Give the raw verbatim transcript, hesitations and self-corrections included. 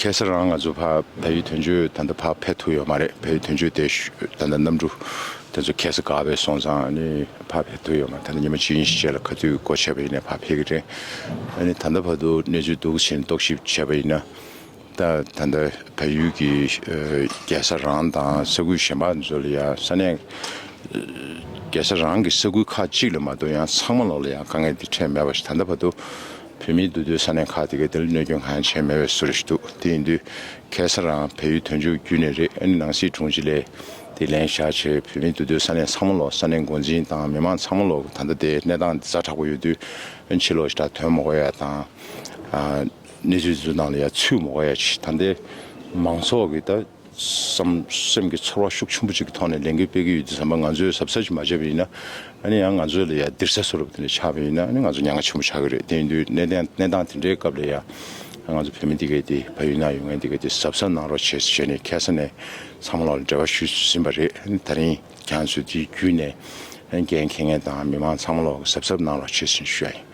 ཁ་སང་རང་ང་ཚོ་ཕར་བལ་ཡུལ་དོན་གཅོད་ད་ལྟ་ཕར་ཕེབས་ཐུབ་ཡོད་མ་རེད། བལ་ཡུལ་དོན་གཅོད་དེ་ཞུ་ད་ལྟ་གནམ་གྲུ་དེ་ཚོ་ཁ་སང་འགག་པས་སོང་ཙང་ནི་ཕར་ཕེབས་ཐུབ་ཡོད་མ་རེད། ད་ལྟ་ཉི་མ་གཅིག་གཉིས་ཤིག་རྗེས་ལ་ཁ་ཐུག་སྒོ་ཕྱེ་བ་ཡིན་ན་ཕར་ཕེབས་ཀྱི་རེད། ཨ་ནི་ད་ལྟ་བར་དུ་གནས་ཚུལ་འདུག་ཕྱིན་རྟོག་ཞིབ་བྱས་པ་ཡིན་ན། ད་ད་ལྟ་བལ་ཡུལ་གྱི་ཨ་རྒྱལ་ས་རང་དང་ས་ཁུལ་གཞན་པ་ཚོ་ལ་ཡང་ས་གནས་རྒྱལ་ས་རང་གི་ས་ཁུལ་ཁག་ཅིག་ལ་མ་གཏོགས་ཡང་ཚང་མ་ལོག་ལ་ཡང་དཀའ་ངལ་འདི་འཕྲད་མེད་པ་ཞིག་ད་ལྟ་བར་དུ་བོད་མིའི་འདུས་སྡོད་ས་གནས་ཁག་དེ་གའི་དེ་ལ་གནོད་སྐྱོན་གང་ཡང་བྱས་མེད་པའི་བཟོ་འདྲ་ཞིག་འདུག་དེ་ཡིན་དུས་ཁ་སང་རང་བལ་ཡུལ་དོན་གཅོད་བརྒྱུད་ནས་རེད། ཨ་ནི་ནང་སྲིད་དྲུང་ཆེ་ལས་དེ་ལན་བཞག་བྱས་བོད་མིའི་འདུས་སྡོད་ས་གནས་ཚང་མ་ལོག་ས་གནས་འགོ་འཛིན་དང་མི་མང་ཚང་མ་ལོག་ད་ལྟ་དེ་གནས་སྟངས་འདི་ཛ་དྲག་པོ་ཡོད་དུས་ཕྱི་ལོགས་ཞེ་དྲག་ཐོན་མ་དགོས་ཡ་དང་། གནས་ཚུལ་འདི་ཚོ་ནང་ལ་ཡ་ཚུད་མ་དགོས་ཡ་ཅིག་ད་ལྟའི་མང་ཚོགས་ཀྱི་ད་བསམ་སེམས་ཀྱི་ཚོར་བ་ཤུགས་ཆེན་པོ་ཅིག་གི་ཐོག་ནས་ལས་འགུལ་སྤེལ་གྱི་ཡོད་དུས་ཙམ་པ་ང་ཚོས་གཟབ་གཟབ་ཅིག་མ་བྱས་པ་ཡིན་ན། ཨ་ནི་ཡང་ང་ཚོ་ལ་ཡ་སྡིག་ས་བཟོ་འདྲ་དེ་འདྲ་ཆགས་པ་ཡིན་ན་ཨ་ནི་ང་ཚོ་ཉེན་ཁ་ཆེན་པོ་ཆགས་ཀྱི་རེད། དེ་ཡིན་དུས་གནས་སྟངས་གནས་སྟངས་དེ་འདྲའི་སྐབས་ལ་ཡ་ང་ཚོ་བོད་མི་འདི་གས་དེ་བལ་ཡུལ་ནང་ཡོད་མཁན་འདི་གས་དེ་གཟབ་གཟབ་གནང་རོགས་བྱེད་ཟེར་ནས་ཁ་སང་ནས་ཚང་མ་ལ་འབྲེལ་བ་ཞུས་ཟིན་པ་རེད། ཨ་ནི་ད་རིང་ཁྱེད་ཚོས་དེ་བརྒྱུད་ནས་ཨ་ནི་འགན་འཁྱེར་མཁན་དང་མི་མང་ཚང་མ་ལ་གཟབ་གཟབ་གནང་རོགས་བྱེད་ཟེར་ཞུ་ཡ་ཡིན།